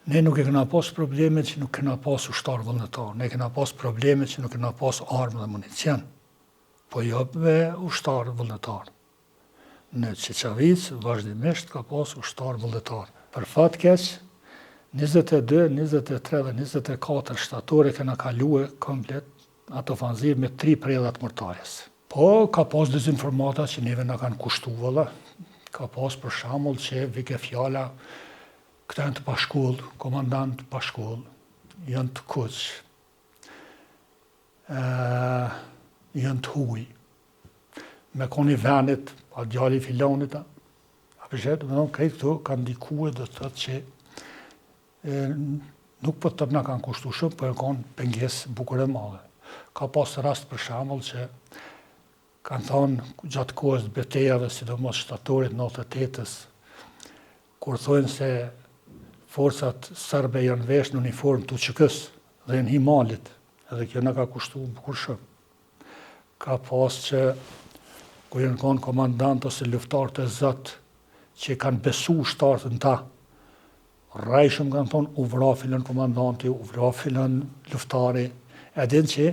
Ne nuk e kena pas probleme që nuk kena pas ushtarë vullnetar, ne kena pas probleme që nuk kena pas armë dhe municion, po jo me ushtarë vullnetar. Në Çiçavicë vazhdimisht ka pas ushtarë vullnetar. Për fat keq, 22, 23 dhe 24 shtator e kena kalue komplet atë ofanzivë me tri predha të mortajës. Po, ka pas dezinformata që neve na kanë kushtu vëlla. Ka pas për shembull që vike fjala këta janë të pashkollë, komandant të pashkollë, janë të kuq, janë të huj, me kon i venit, pa djali i filonit, a, a për do me thonë, krejt këto kanë ndikue, do të thotë që e, nuk po të na kanë kushtu shumë, po e kanë pengesë bukur e madhe. Ka pas rast për shembull që kanë thonë gjatë kohës të betejave, sidomos shtatorit 98-ës, kur thonë se forcat serbe janë vesh në uniformë të UÇK-s dhe janë hi malit, edhe kjo na ka kushtu bukur shumë. Ka pas që kur janë konë komandant ose luftarë të zot që kanë besu ushtarët në ta, rrejshëm kanë thonë u vra filan komandanti, u vra filan luftari. E din që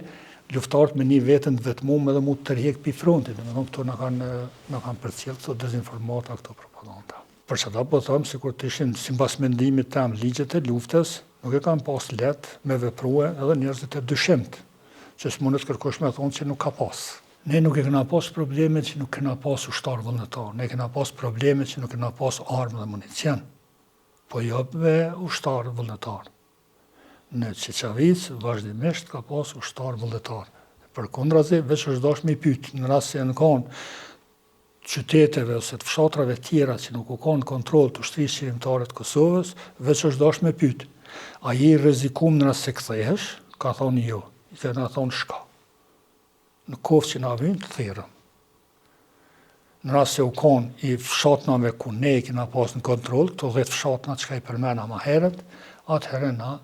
luftarët me një vetën të vetmum edhe mu tërhjek pi frontit, dhe me thonë këto na kanë, na kanë përcjellë këto dezinformata, këto propaganda. Për që ta po thëmë, sikur të ishin simbas mendimit tem ligjet e luftës, nuk e kanë pas let me veprue edhe njerëzit e dyshimt, që s'mundet kërkush me thonë që nuk ka pas. Ne nuk e kena pas probleme që nuk kena pas ushtarë vullnetar, ne kena pas probleme që nuk kena pas armë dhe municion, po jo me ushtarë vullnetar. Në Çiçavicë vazhdimisht ka pas ushtarë vullnetar. Përkundrazi, veç është dash me i pyet, në rast se janë kanë qyteteve ose të fshatrave tjera që nuk u kanë kontroll të ushtrisë çlirimtare të Kosovës, veç është dash me pyet. A je i rrezikum në rast se kthehesh? Ka thonë jo. I kena thonë shka. Në koftë që na vynë të thirrëm. Në rast se u konë i fshatnave ku ne i kena pas në kontroll, këto 10 fshatna që ka i përmena ma herët, atëherë na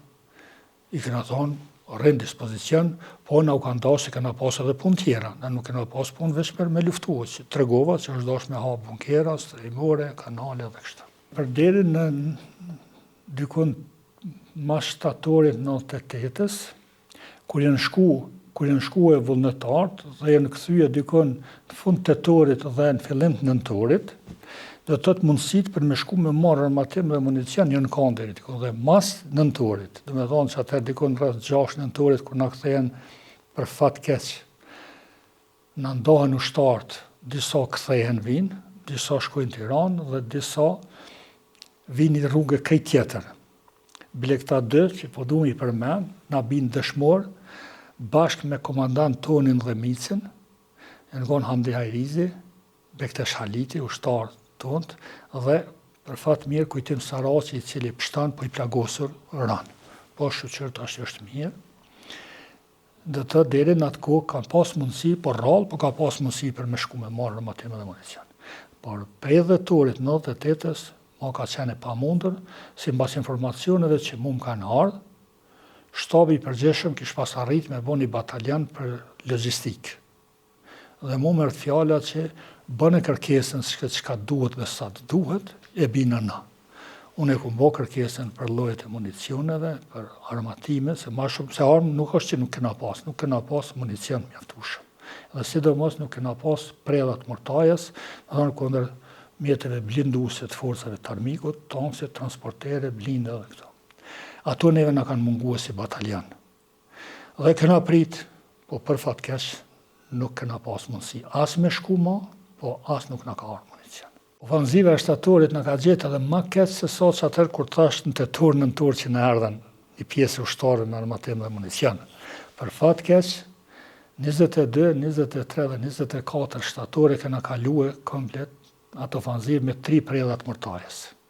i kena thonë rri në dispozicion, po na u kanë dashë se kena pas edhe punë tjera, na nuk kena pas punë veç për me luftu, që tregova që është dashë me hapë bunkera, strehimore, kanale dhe kështu. Për deri në dikun mas shtatorit 98-ës, Kur janë shku, kur janë shkue vullnetarët dhe janë kthye dikun në fund tetorit dhe në fillim të nëntorit, do të thotë mundësitë për me shku me marrë armatim dhe municion janë kanë deri dikun dhe mas nëntorit, do me thonë që atëherë dikun rreth 6 nëntorit kur na kthehen për fat keq, na ndahen ushtarët, disa kthehen vinë, disa shkojnë Tiranë dhe disa vinë një rrugë krejt tjetër. Bile këta dy që po du me i përmend, na binë dëshmor, bashkë me komandant tonin dhe Micin, janë konë Hamdi Hajrizi, Bektesh Haliti, ushtar tonët, dhe për fat mirë Kujtim Saraçi, i cili pshton po i plagosur ranë. Po shyqyr tash është mirë. Do të thotë deri në atë kohë kanë pas mundësi, por rrallë, po ka pas mundësi për me shku me marrë armatim dhe municion. Por prej dhjetorit 98-ës, ma ka qenë e pamundur, simbas informacioneve që mu më kanë ardhë, shtabi i përgjithshëm kish pas arrit me bo një batalion për logjistikë. Dhe mu më erdh fjala që bëne kërkesën se çka duhet dhe sa të duhet, e bina na. Unë e kum bo kërkesën për llojet e municioneve, për armatime, se ma shumë, se armë nuk është që nuk kena pas, nuk kena pas municion mjaftueshëm. Dhe sidomos nuk kena pas predha të mortajës, do thonë kundër mjeteve blinduese të forcave të armikut, tanke, transportere, blinda dhe këto. Ato neve na kanë mungue si batalion. Dhe kena prit, po për fat keq, nuk kena pas mundësi as me shku ma, po as nuk na ka ardhë municion. Ofanziva e shtatorit na ka gjetë edhe ma keq se sa që atëherë kur thash në tetor nëntor që na erdhën një pjesë ushtarëve me armatim dhe municion. Për fat keq, 22, 23 dhe 24 shtator e kena kalue komplet atë ofanzivë me tri predha të mortajës.